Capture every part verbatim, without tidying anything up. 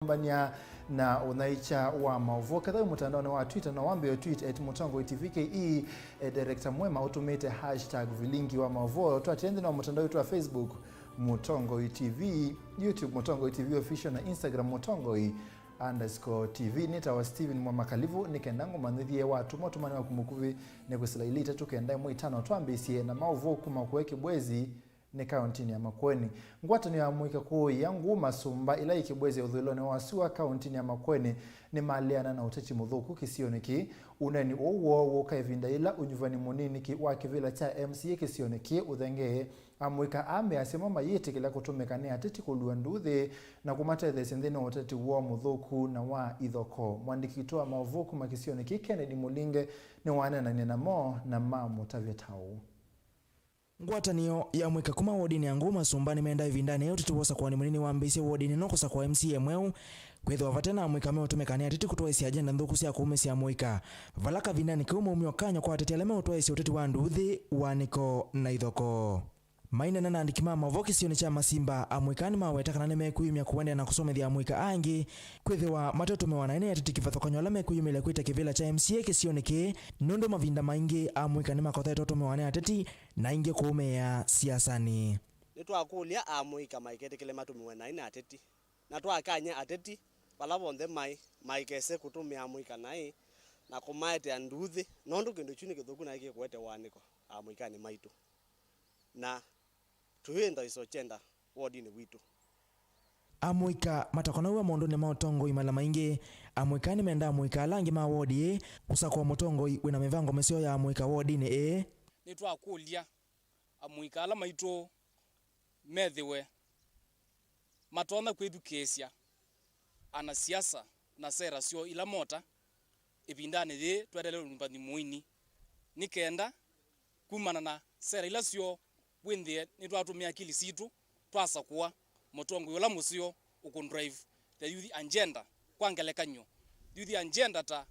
Mbania na ũnyaĩĩkya wa maũvoo. Ketha wĩ mũtandaonĩ wa Twitter, no wambe ũtweet at Mũtongoi T V K E, eh, Director Mwema ũtũmĩte hashtag vilingi wa maũvoo. Twatĩe nthĩnĩ wa mũtandao witũ wa Facebook, Mũtongoi T V, YouTube, Mũtongoi T V Official, na Instagram, Mũtongoi underscore T V. Nĩtawa Steven Mwema Kalivu, nĩ kenda ngũmanyĩthye watũma ũtũmani waku mũkuvĩ nĩ kwĩsĩla ilĩ itatũ kenda ĩmwe itano. Twambĩĩsye na maũvoo kuma kũe Kĩbwezi, nĩ kaũntinĩ ya Makueni. Ngwatanĩo ya amũika kũũĩa ngũũ masũmba ĩla yĩ Kĩbwezi ũthũĩlonĩ wa sua kaũntinĩ ya Makueni nĩmaleana na ũteti mũthũku kĩsionĩ kĩĩ. Ũneeni ũũ woo wũka ĩvinda yĩla ũnyuvani mũnini kĩ-, wa kĩvĩla kya M C A kĩsionĩ kĩĩ ũthengee amũika aa measya mo mayĩtĩkĩla kũtũmĩka nĩ ateti kũlua nduuthĩ na kũmatetheesya nthĩnĩ wa ũteti woo mũthũku na wa ithokoo. Mũandĩki witũ wa maũvoo kuma kĩsionĩ kĩĩ, Kennedy Mũlinge, nĩwaneenanie namo na mamũtavya ta ũũ. Ngwatanĩo ya amũika kuma wodinĩ ya Ngũũ Masũmba nĩmendaa ĩvindanĩ yĩĩ ũteti wa ũsakũani mũnini wambĩĩsye wodinĩ ĩno kũsakũa M C A mweũ, kwĩthĩwa vate na amũika meũtũmĩka nĩ ateti kũtwaĩsya agenda nthũku sya kũũmĩsya amũika, vala kavindanĩ kau maumie o kany'o kwa ateti ala meũtwaĩsya ũteti wa nduuthĩ, wanĩko, na ithokoo. Maineena na andĩki ma maũvoo kĩsionĩ kya Masimba, amũika nĩmaweta kana nĩmekwĩyumya kũendeea na kũsomethya amũika angĩ kwĩthĩwa mateũtũmĩwa naĩ nĩ ateti kĩvathũkany'o ala mekwĩyumĩlya kwĩtya kĩvĩla kya M C A kĩsionĩ kĩĩ, nũndũ mavinda maingĩ amũika nĩmakothetwe ũtũmĩwa nĩ ateti na aingĩ kũũmĩĩa siasanĩ. Nĩtwakũlya amũika maiketĩkĩle matũmĩwe naĩ nĩ ateti, na twakany'a ateti vala vonthe maĩ maikese kũtũmĩa amũika naĩ na kũmaetea nduuthĩ, nũndũ kĩndũ kyu nĩ kĩthũku na kĩkũete wanĩko amũikanĩ maitũ, na tũyĩenda ĩsokyenda wodinĩ witũ. Amũika matakonaw'a maũndũnĩ ma ũtongoi mala maingĩ. Amũika nĩmendaa amũika ala angĩ ma wodi ĩĩ kũsakũa mũtongoi wĩna mĩvango mĩseo ya amũika wodinĩ ĩĩ. Nĩtwakũlya amũika ala maitũ methĩwe matonya kwĩthukĩĩsya anasiasa na sera syoo ila mota ĩvindanĩ yĩĩ tweteele ũnyuvani mũini, nĩ kenda kumana na sera ila syoo wĩnthĩe nĩtwatũmĩa akili sitũ twasakũa mũtongoi ũla mũseo ũkũ drive the youth agenda. Kwa ngelekany'o, youth agenda ta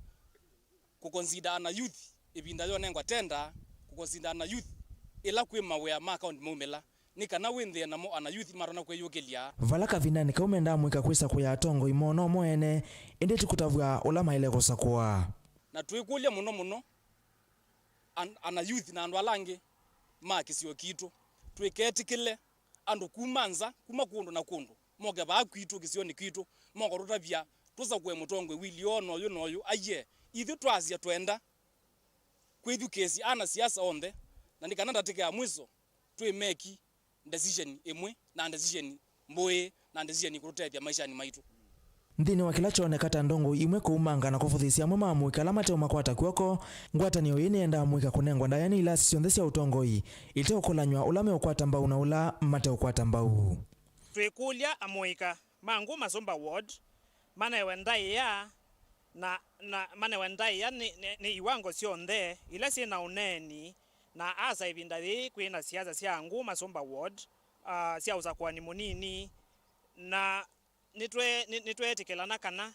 kũconsider ana youth ĩvinda yonengwa tenda, kũconsider ana youth ĩla kwĩ mawĩa ma kaũnti maumĩla, nĩ kana wĩnthĩe namo ana youth matonya kwĩyũkĩlya. Vala kavindanĩ kau mendaa amũika kwĩsakũĩa atongoi moo no mo ene, ĩndĩ ti kũtavw'a ũla maĩle kũsakũa. Na twĩkũlya mũno mũno an-, ana youth na andũ ala angĩ ma kĩsio kitũ, twĩketĩkĩle andũ kuma nza, kuma kũndũ na kũndũ, moke vaa kwitũ, kĩsionĩ kitũ, moka tũtavya tũsakũe mũtongoi wili ũũ na ũyũ na ũyũ. Aiee, ithyĩ twasya twenda kwĩthukĩĩsya ana siasa onthe, na nĩ kana ndatĩka ya mwiso twĩmeki decision ĩmwe, na decision mbũĩ, na decision kũtũtethya maishanĩ maitũ. Nthĩnĩ wa kĩla kyoneka ta ndongoi imwe kũumanga na kũvũthĩĩsya amwe ma amũika ala mateũmakwata kw'oko, ngwatanĩo ĩĩ nĩyendaa amũika kũnengwa ndaĩa nĩ ilasi syonthe sya ũtongoi iteũkũlany'a ũla meũkwata mbau na ũla mateũkwata mbau. Twĩkũlya amũika ma Ngũũ Masũmba Ward manewe ndaĩa na, na manewe ndaĩa nĩ, nĩ, nĩ iwango syonthe ila syĩ na ũneeni na asa ĩvinda yĩĩ kwĩ na siasa sya Ngũũ Masũmba Ward, ah, sya ũsakũani mũnini, na nĩtwe-, nĩ-, nĩtweetĩkĩlana kana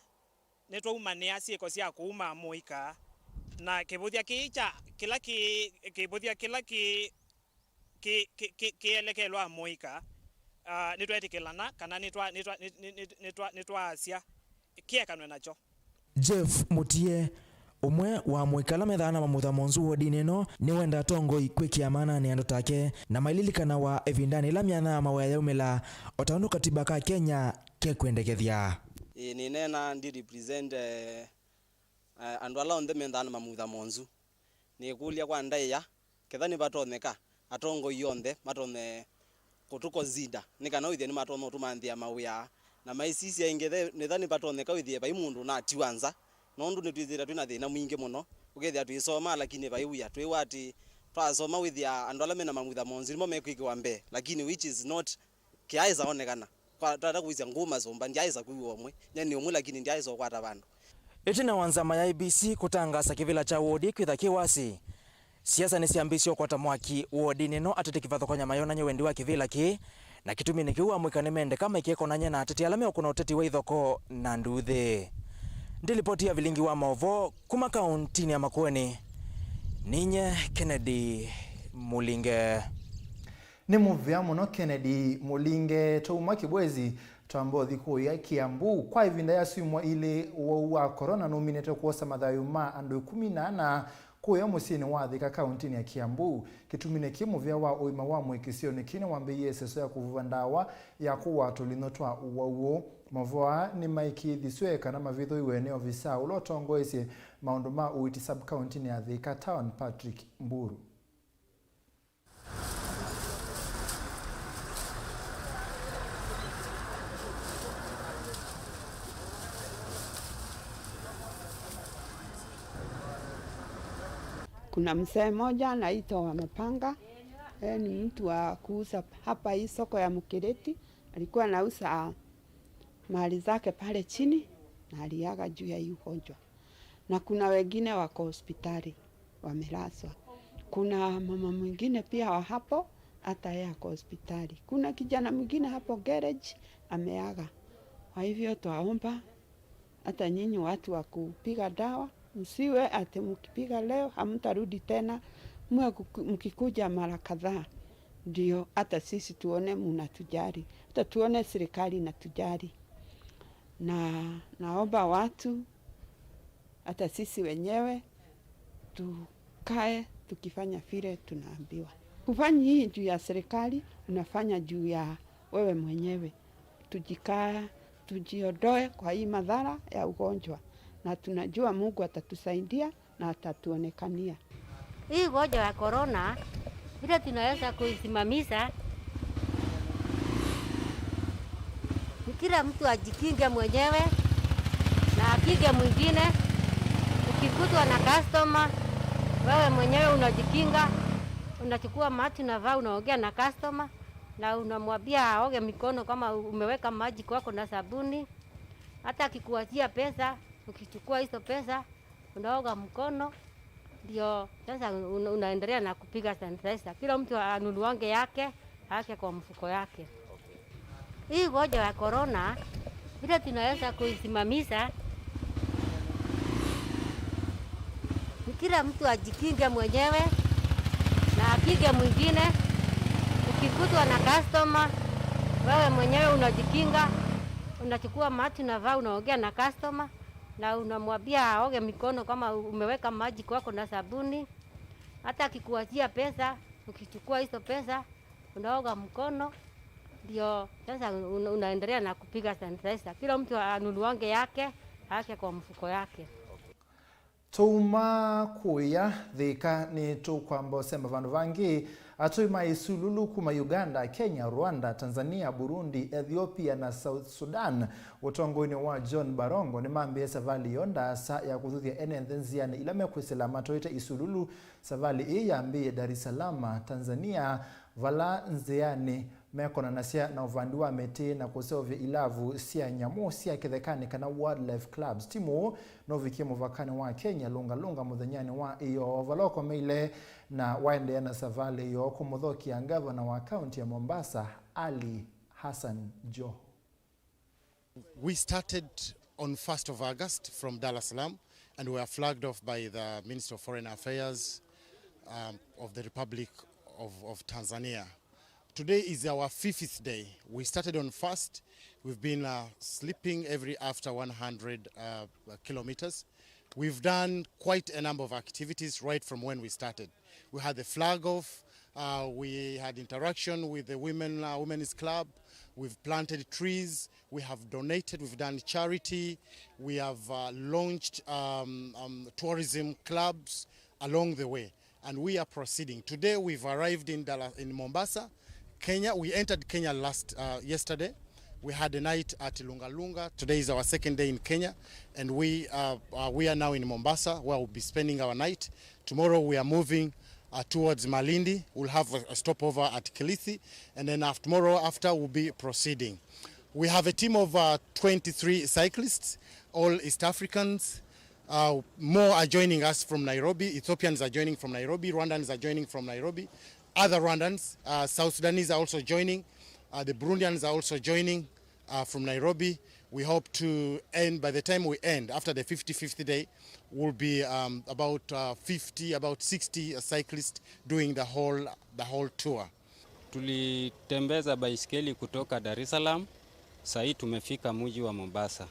nĩtwaumanĩa syĩko sya kũuma amũika na kĩvũthya kĩĩ kya kĩla kĩ, kĩvũthya kĩla kĩ kĩ-, kĩ-, kĩ-, kĩelekelwa amũika, ah, nĩtweetĩkĩlana kana nĩtwa-, nĩtwa-, nĩ-, nĩ-, nĩ-, nĩtwa-, nĩtwaasya kĩekanwe nakyo. Jeff Mutie, ũmwe wa amũika ala methaa na mamutha monzu wodinĩ ĩno, nĩwenda atongoi kwĩkĩa maananĩ andũ take, na maililikanawa ĩvindanĩ ĩla myanya ya mawĩa yaumĩla, o ta ũndũ katiba ka Kenya kekwendekethya. Ĩĩ, nĩneena ndi represent, eh, eh, andũ ala onthe methaa na mamutha monzu. Nĩkũlya kwa ndaĩa, ketha nĩvatonyeka, atongoi onthe matonye kũtũconsider, nĩ kana wĩthĩe nĩmatonya ũtũmanthĩa mawĩa, na maisisya ĩngĩ, the-, nĩtha nĩvatonyeka wĩthĩe vai mũndũ ũnatiwa nza, nũndũ nĩtwĩthĩĩtwe twĩ na thĩna mwingĩ mũno, ũkethĩa twĩsoma, lakini vai wia twĩwa atĩ twasoma wĩthĩa andũ ala mena mamutha monzu nĩmo mekwĩkĩwa mbee, lakini which is not kĩaĩsa onekana. Kwa twata kũisya Ngũũ Masũmba, ndyaaĩsa kwĩw'a ũmwe. Nyie nĩ ũmwe, lakini ndyaaĩsa ũkwata vandũ. Ĩtina wa nzama ya I E B C kũtangaasa kĩvĩla kya wodi kwĩtha kĩ wasĩ, siasa nĩsyambĩĩsye ũkwata mwaki wodinĩ ĩno, ateti kĩvathũkany'a mayonany'a wendi wa kĩvĩla kĩĩ, na kĩtuminĩ kĩu amũika nĩmendeka maikĩkonany'a na ateti ala meũkũna ũteti wa ithokoo na nduuthĩ. Ndĩ lipoti ya vilingi wa maũvoo kuma kaũntinĩ ya Makueni, ninye Kennedy Mulinge. Nĩ mũvea mũno Kennedy Mũlinge. Twauma Kĩbwezi, Twambothi kũya Kiambu. Kwa ĩvinda ya syumwa ilĩ, ũwau wa corona nũminĩte kwosa mathayũ ma andũ ĩkũmi na ana kũya mũsyĩnĩ wa Thika, kaũntĩnĩ ya Kiambu. Kĩtumi nĩ kĩ mũvĩa wa ũima wa mwĩĩ kĩsionĩ kĩĩ nĩwambĩĩie ĩseso ya kũvuva ndawa ya kũwaa tũlĩnyũ twa ũwau ũũ. Mavoa nĩmaĩkĩĩthisw'e kana mavithũiwe nĩ ovisaa ũla ũtongoesye maũndũ ma ũiiti sub-kaũntĩnĩ ya Thika Town, Patrick Mburu. Kuna mzee mmoja anaitwa wa Mapanga, yeye ni mtu wa kuuza hapa hii soko ya Mkiriti. Alikuwa anauza mali zake pale chini na aliaga juu ya hii ugonjwa. Na kuna wengine wako hospitali wamelazwa. Kuna mama mwingine pia wa hapo, hata yeye ako hospitali. Kuna kijana mwingine hapo garage ameaga. Kwa hivyo twaomba hata nyinyi watu wa kupiga dawa, msiwe ati mkipiga leo hamtarudi tena, mwe mkikuja mara kadhaa, ndio hata sisi tuone mnatujali, hata tuone serikali inatujali. Na naomba watu, hata sisi wenyewe, tukae tukifanya vile tunaambiwa. Hufanyi hii juu ya serikali, unafanya juu ya wewe mwenyewe. Tujikae, tujiondoe kwa hii madhara ya ugonjwa, na tunajua Mungu atatusaidia na atatuonekania. Hii ugonjwa ya corona vile tunaweza kuisimamisha ni kila mtu ajikinge mwenyewe na akinge mwingine. Ukikutwa na customer, wewe mwenyewe unajikinga, unachukua maji unavaa, unaongea na customer na unamwambia aoge mikono kama umeweka maji kwako na sabuni. Hata akikuachia pesa, ukichukua hizo pesa unaoga mkono, ndio sasa una- unaendelea na kupiga sanitizer. Kila mtu anunuange yake, aweke kwa mfuko yake. Hii ugonjwa ya corona vile tunaweza kuisimamisha ni kila mtu ajikinge mwenyewe na akinge mwingine. Ukikutwa na customer, wewe mwenyewe unajikinga, unachukua maji unavaa, unaongea na customer na unamwambia aoge mikono kama umeweka maji kwako na sabuni. Hata akikuachia pesa, ukichukua hizo pesa unaoga mkono, ndio sasa una- unaendelea na kupiga sanitizer. Kila mtu anunuange yake, aweke kwa mfuko yake. Tũuma kũya Thĩka, nĩtũkwamba ũsemba vandũ vangĩ. Atũi ma isululu kuma Uganda, Kenya, Rwanda, Tanzania, Burundi, Ethiopia na South Sudan, ũtongoinĩ wa John Barongo, nĩmambĩĩe savalĩ yoo ndaasa ya kũthuthya ene nthĩ nzĩanĩ ila mekwĩsĩla matwaĩte isululu. Savalĩ ĩĩ yambĩĩe Dar es Salaam, Tanzania, vala nzĩanĩ mekonanasya na ũvandi wa mĩtĩ na kũseũvya ilavu sya nyamũ sya kĩthekanĩ, kana wildlife clubs. Timu ũũ nũvikie mũvakanĩ wa Kenya, Lunga Lunga, mũthenyanĩ wa ĩyoo, vala ũkomeile na waendeea na savalĩ yoo kũmũthokia ngavana wa kaunti ya Mombasa, Ali Hassan Joho. We started on first of August from Dar es Salaam and were flagged off by the Minister of Foreign Affairs, um, of the Republic of, of Tanzania. Today is our fifth day. We started on first. We've been, uh, sleeping every after one hundred, uh, kilometers. We've done quite a number of activities right from when we started. We had the flag off, uh, we had interaction with the women, uh, women's club, we've planted trees, we have donated, we've done charity, we have, uh, launched, um, um, tourism clubs along the way, and we are proceeding. Today we've arrived in Dala-, in Mombasa, Kenya. We entered Kenya last, uh, yesterday. We had a night at Lunga Lunga. Today is our second day in Kenya, and we, uh, uh, we are now in Mombasa, where we'll be spending our night. Tomorrow we are moving, uh, towards Malindi. We'll have a, a stopover at Kilifi, and then af- tomorrow after we'll be proceeding. We have a team of, uh, twenty-three cyclists, all East Africans. Uh, more are joining us from Nairobi. Ethiopians are joining from Nairobi. Rwandans are joining from Nairobi. Other Rwandans, uh, South Sudanese are also joining. Uh, the Burundians are also joining, uh, from Nairobi. We hope to end, by the time we end, after the fifty-fifth day, we'll be, um, about, uh, fifty, about sixty, uh, cyclists doing the whole, the whole tour. Tulitembeza baiskeli kutoka Dar es Salaam Saa hii tumefika mji wa Mombasa.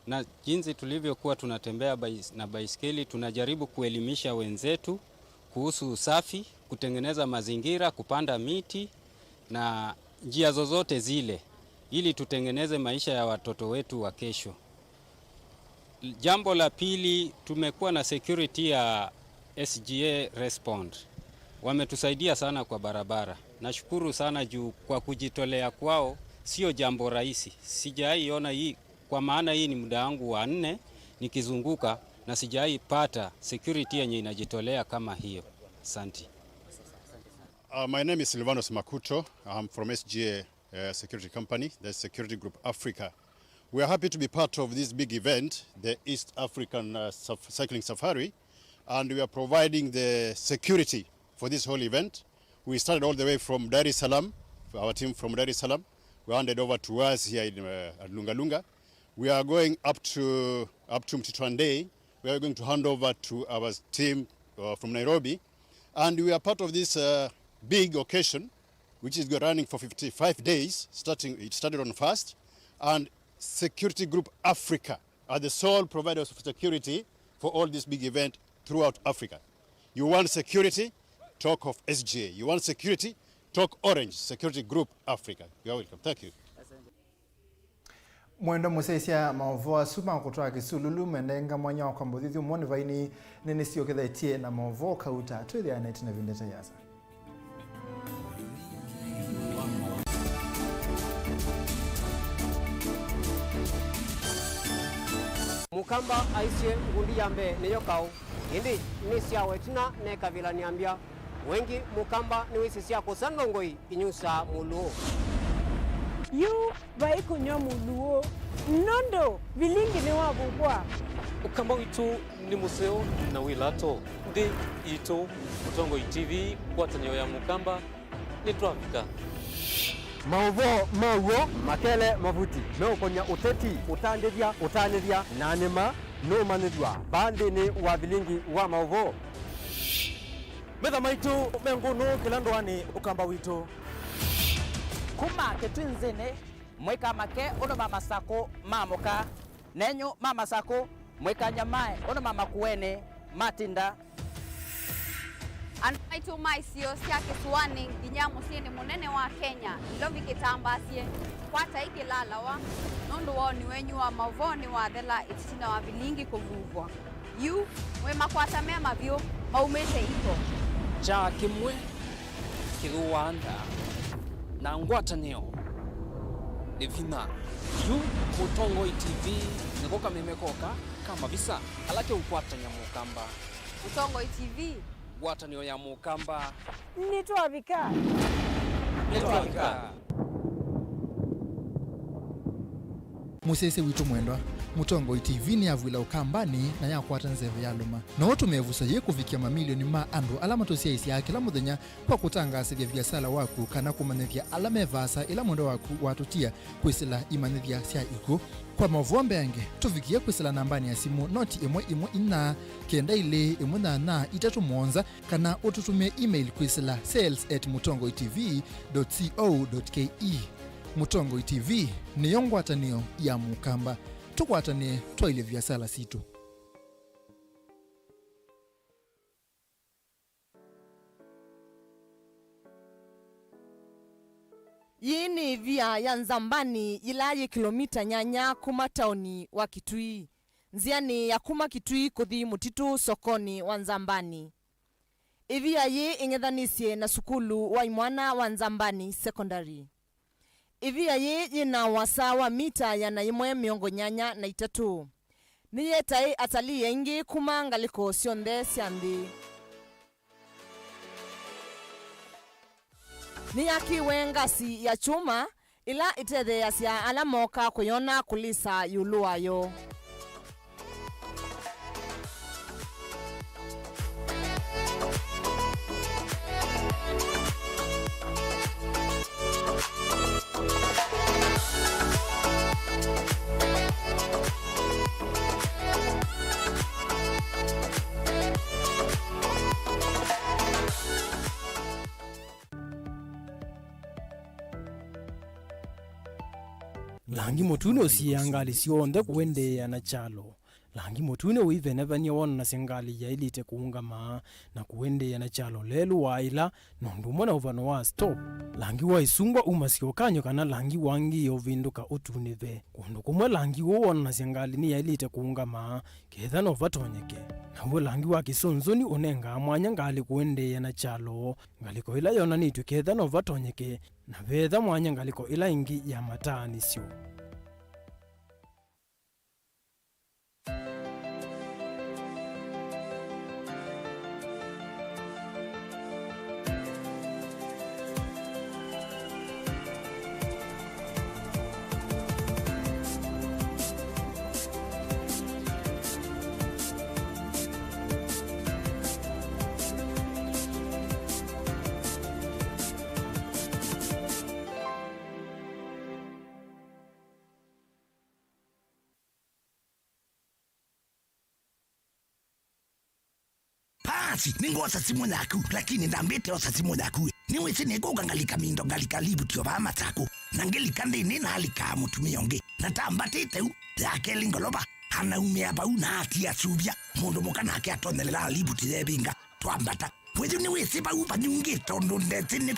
Na jinsi tulivyokuwa tunatembea bais-, na baiskeli, tunajaribu kuelimisha wenzetu kuhusu usafi, kutengeneza mazingira, kupanda miti na njia zozote zile, ili tutengeneze maisha ya watoto wetu wa kesho. Jambo la pili, tumekuwa na security ya S G A Respond. Wametusaidia sana kwa barabara. Nashukuru sana juu kwa kujitolea kwao, sio jambo rahisi. Sijawahi ona hii, kwa maana hii ni muda wangu wa nne nikizunguka na sijawahi pata security yenye inajitolea kama hiyo. Asante. Uh, my name is Silvanus Makuto. I'm from S G A uh, Security Company, the Security Group Africa. We are happy to be part of this big event, the East African uh, Saf- Cycling Safari, and we are providing the security for this whole event. We started all the way from Dar es Salaam, our team from Dar es Salaam. We handed over to us here in uh, at Lunga Lunga. We are going up to up to Mtito Andei. We are going to hand over to our team uh, from Nairobi, and we are part of this uh, big occasion which is running for fifty-five days, starting, it started on first, and Security Group Africa are the sole providers of security for all this big event throughout Africa. You want security? Talk of S G A. You want security? Talk Orange Security Group Africa. You are welcome. Thank you. Mwendwa mũsyaĩĩsya, maũvoo asu ma kũtwaa kĩsululu mendenga mwanya wa kwamba ũthyũthyũ mũnĩ vaini nĩnĩsyũkĩthetye na maũvoo kauta. Twĩthĩane ĩtina ĩvinda ĩtaiasa. Mũkamba aisye ngundi ya mbee nĩyo kaũ, ĩndĩ nĩ syawa ĩtina nekavĩla nĩambya. Wengi Mũkamba nĩwĩsĩ sya kũsa ndongoi inyusaa mũlũũ. Yu vai kũnyw'a mũlũũ, nũndũ vilingi nĩwavuvwa. Ũkamba witũ nĩ mũseo na wĩ lato. Nthĩ yitũ, Mũtongoi T V, ngwatanĩo ya Mũkamba, nĩtwavika. Maũvoo ma w'o, makele, mavuti meũkonya ũteti, ũtandĩthya, ũtanĩthya, na nĩma nũũmanyĩthw'a vaa nthĩnĩ wa vilingi wa maũvoo. Metha maitũ me ngũnũ kĩla ndũanĩ Ũkamba witũ. Kuma Kĩtwinzĩnĩ, mwĩka make ũndũ ma Masakũ maamũka, nenyu ma Masakũ, mwĩka nyamae ũndũ ma Makueni matinda. Andũ maitũ ma isio sya kĩsũanĩ nginya mũsyĩnĩ mũnene wa Kenya, Nairobi kĩtambasye, kwatai kĩlalawa, nũndũ woni wenyu wa maũvoo nĩwathela ĩtina wa vilingi kũvuvwa. Yu, mwĩ makwata me mavyũ, maumĩte iko. Kyaa kĩmwe kĩthũaa nda, na ngwatanĩo nĩ vinya. Yu, Mũtongoi T V nĩko kameme koka ka mavisa ala keũkwatany'a Mũkamba. Mũtongoi T V. Ngwatanĩo ya Mũkamba. Nĩtwavika. Nĩtwavika. Mũsyaĩĩsya witũ mwendwa, Mũtongoi T V nĩyavw'ĩla Ũkambanĩ na yakwata nzeve yalũma. No ũtũme ĩvuso yĩĩ kũvikĩa mamilioni ma andũ ala matũsyaĩĩsyaa kĩla mũthenya kwa kũtangaasĩthya viasala waku kana kũmanyĩthya ala me vaasa ĩla mwendwa waku watũtia kwĩsĩla imanyĩthya sya ikw'ũ. Kwa maũvoo mbeange, tũvikĩe kwĩsĩla nambanĩ ya simũ noti ĩmwe ĩmwe inya, kenda ilĩ ĩmwe nyanya itatũ mũonza, kana ũtũtũmĩe email kwĩsĩla sales at mũtongoi T V dot co dot K E. Mũtongoi T V nĩyo ngwatanĩo ya Mũkamba. Tũkwatanĩe twaĩlye viasala sitũ. Yĩĩ nĩ ĩvia ya Nzambani yĩla yĩ kĩlomita nyanya kuma taoni wa Kitui, nzĩanĩ ya kuma Kitui kũthi mũtitũ sokonĩ wa Nzambani. Ĩvia yĩĩ ĩng'ethanĩsye na sukulu wa imwana wa Nzambani Secondary. Ĩvia yĩĩ yĩ na ũasa wa mita ĩana yĩmwe mĩongo nyanya na itatũ. Nĩyĩetae atalii aingĩ kuma ngalĩko syonthe sya nthĩ. Nĩyakĩwe ngasi ya kyũma ĩla ĩtetheeasya ala mooka kũyona kũlisa ĩũlũ wayo. Langi mũtune ũsiĩĩaa ngalĩ syonthe kũendeea na kyalo. Langi mũtune ũivenevany'a wonanasya ngalĩ yaĩlĩte kũũngama na kũendeea na kyalo lelũ wa ĩla, na ũndũ ũmwe na ũvano wa stop. Langi wa ĩsungwa umasya ũkany'o kana langi wangĩĩe ũvĩndũka ũtunĩve. Kũndũ kũmwe langi ũũ wonanasya ngalĩ nĩyaĩlĩte kũũngama, ketha no vatonyeke. Naw'o langi wa kĩsũnzũni ũnengaa mwanya ngalĩ kũendeea na kyalo, ngalĩko ĩla yonanĩtw'e ketha no vatonyeke, na veetha mwanya ngalĩko ĩla ĩngĩ ya mataanĩsyo. Paasi, nĩngwosa simũ yaku, lakini ndambĩte osa simũ yaku. Nĩwĩsĩ nĩkũka ngalika mindo, ngalika livuti o vaa Masaku, na ngĩlika nthĩnĩ nalikaa mũtumĩa ũngĩ, na tambatĩte u ya kelĩ ngolova, anaumĩa vau na atia suvya, mũndũ mũka nake atonyelelaa livuti yevinga, twambata. Wĩyu nĩwĩsĩ vau vanyungĩte ũndũ ndesĩ nĩ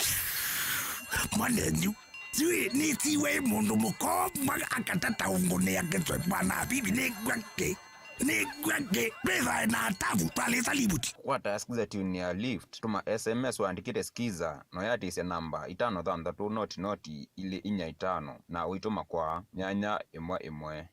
mwanenyu. Yu nĩsiwe mũndũ mũkoma akatata ũngũnĩa kĩswe mwana avivi nĩngwake. Nĩngwake. Twĩthae na atavu twalĩsa livuti. Kwata skiza tune ya Lift. Tũma S M S wandĩkĩte skiza na ũyatĩsya namba itano thanthatũ noti noti ilĩ inya itano na ũitũma kwa nyanya ĩmwe ĩmwe.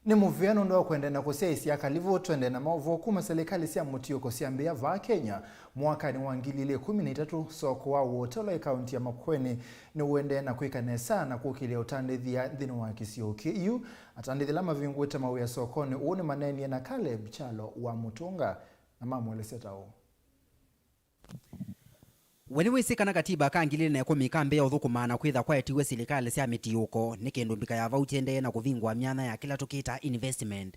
Nĩ mũvea nũndũ wa kũendeea na kũsyaĩĩsya. Kalivũ tũendee na maũvoo kuma silikalĩ sya mũtiũko syambĩĩa vaa Kenya mwakanĩ wa ngili ilĩ ikũmi na itatũ. Soko wa Wote ũla wĩ kaunti ya Makueni nĩũendee na kwĩka nesa na kũkĩlya ũtandĩthya nthĩnĩ wa kĩsio kĩu. Atandĩthya ala mavingũĩte mawĩa sokonĩ ũũ nĩmaneenie na Caleb Kyalo wa Mũtũnga na mamũelesya ta ũũ. We nĩwĩsĩ kana katiba ka ngili ilĩ na ĩkũmi kambĩĩa ũthũkũmaa na kwĩtha kwaetiwe silikalĩ sya mĩtiũko nĩ kĩndũ mbika ya vau kyendee na kũvingũa myanya ya kĩla tũkĩtaa investment?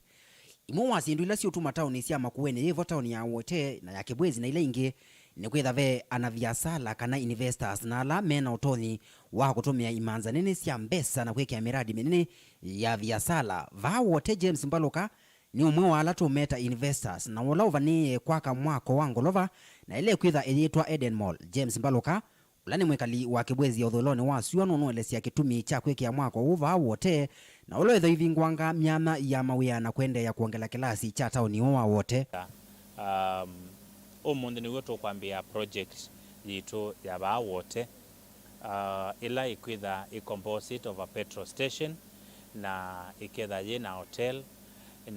Imwe wa syĩndũ ila siũtuma taoni sya Makueni yĩvo taoni ya Wote na ya Kibwezi na ila ingĩ nĩ kwĩtha ve anaviasala kana investors na ala me na ũtonyi wa kũtũmĩa imanza nene sya mbesa na kwĩkĩa mĩradi mĩnene ya viasala. Vaa Wote, James Mbaluka nĩ ũmwe wa ala tũmeta investors na ũla ũvanĩĩe kwaka mwako wa ngolova na ĩla ĩkwĩtha ĩyĩtwa Eden Mall. James Mbaluka, ũla nĩ mwĩkali wa Kĩbwezi ya ũthũĩlonĩ wa syũa, nũnũelesya kĩtumi kya kwĩkĩa mwako ũũ vaa Wote na ũla wĩtha ivingũanga myanya ya mawĩa na kũendeea kwongela kĩlasi kya taoni ũũ wa Wote. Um, ũmũnthĩ nĩw'o tũkwambĩĩa project yitũ ya vaa Wote. Uh, ĩla ĩkwĩtha ĩ composite of a petrol station, na ĩketha yĩ na hotel,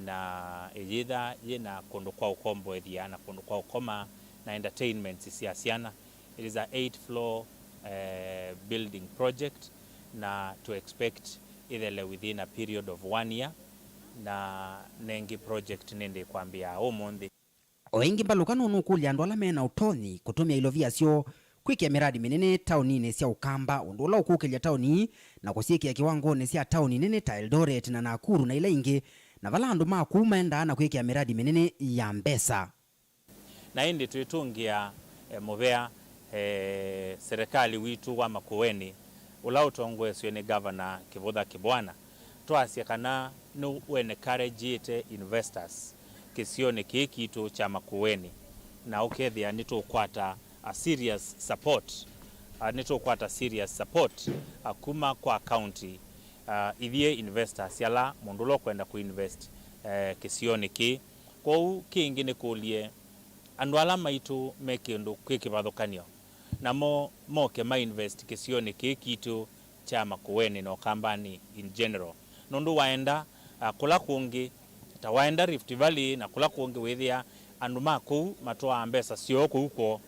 na ĩyĩtha yĩ na kũndũ kwa ũkomboethya na kũndũ kwa ũkoma na entertainments sya syana. It is a eight floor, eh, building project, na to expect ĩthele within a period of one year, na nengi project nĩndĩkwambĩĩa ũmũnthĩ. O ĩngĩ, Mbaluka nũnũkũlya andũ ala me na ũtonyi kũtũmĩa ilovia syoo kwĩkĩa mĩradi mĩnene taoninĩ sya Ũkamba, ũndũ ũla ũkũkĩlya taoni ii na kũsyĩkĩa kĩwangonĩ sya taoni nene ta Eldoret na Nakuru na ila ingĩ, na vala andũ ma kũu maendaa na kwĩkĩa mĩradi mĩnene ya mbesa. Na ĩndĩ twĩtũngĩa, eh, mũvea, eh, serikali witũ wa Makueni, ũla ũtongoesw'e nĩ Gavana Kĩvũtha Kĩbwana, twasya kana nĩ ũencourageĩte investors kĩsionĩ kĩĩ kitũ kya Makueni, na ũkethĩa nĩtũkwata a serious support, ah, nĩtũkwata serious support, ah, kuma kwa county, ah, ithyĩ investors ala mũndũ ũla ũkwenda kũinvest, eh, kĩsionĩ kĩĩ. Kwoou kĩngĩ nĩkũlye andũ ala maitũ me kĩndũ kwĩ kĩvathũkany'o, namo moke ma invest kĩsionĩ kĩĩ kitũ kya Makueni na Ũkambanĩ in general. Nũndũ waenda, ah, kũla kũngĩ, ta waenda Rift Valley na kũla kũngĩ, wĩthĩa andũ ma kũu matwaa mbesa syoo kũu kwoo,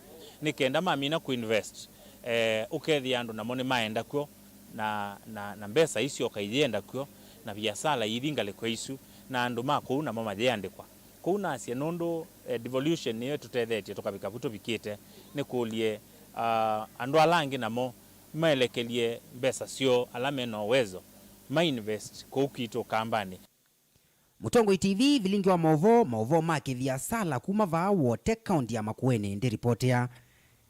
nĩ kenda mamina kũinvest, eh, ũkethĩa andũ namo nĩmaenda kw'o, na, na, na mbesa isyoka iyĩenda kw'o, na viasala ithi ngalĩko isu, na andũ ma kũu namo mayĩandĩkwa. Kwoou nasye nũndũ, eh, devolution nĩyo ĩtũtethetye tũkavika vu tũvikĩte, nĩkũlye, ah, andũ ala angĩ namo maelekelye mbesa syoo ala me na ũwezo ma invest kũu kwitũ Ũkambanĩ. Mũtongoi T V, vilingi wa maũvoo, maũvoo ma kĩviasala kuma vaa Wote, kaunti ya Makueni, ndĩripotea.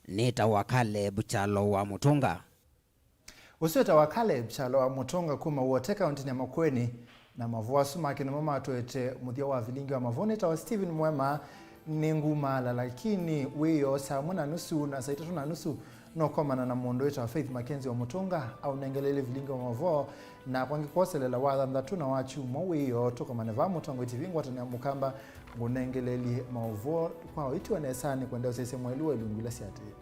Nĩtawa Caleb Kyalo wa Mũtũnga. Ũsu wĩtawa Caleb Kyalo wa Mũtũnga kuma Wote, kaunti ya Makueni, na maũvoo asu make nĩmo matũete mũthya wa vilingi wa maũvoo. Nĩtawa Stephen Mwema, nĩngumaala, lakini wĩoo saa ĩmwe na nusu na saa itatũ na nusu nũkomana na mũndũ wĩtawa Faith Mackenzie wa Mũtũnga aũnengeleelye vilingi wa maũvoo, na kwangĩ kwoselela wa thanthatũ na wa kyumwa wĩoo tũkomane vaa Mũtongoi T V ngwatanĩo ya Mũkamba ngũnengeleelye maũvoo kwa ũitu wa nesa. Nĩkwenda ũsyaĩĩsye mwaĩlu wa ilungu ila syaatĩĩe.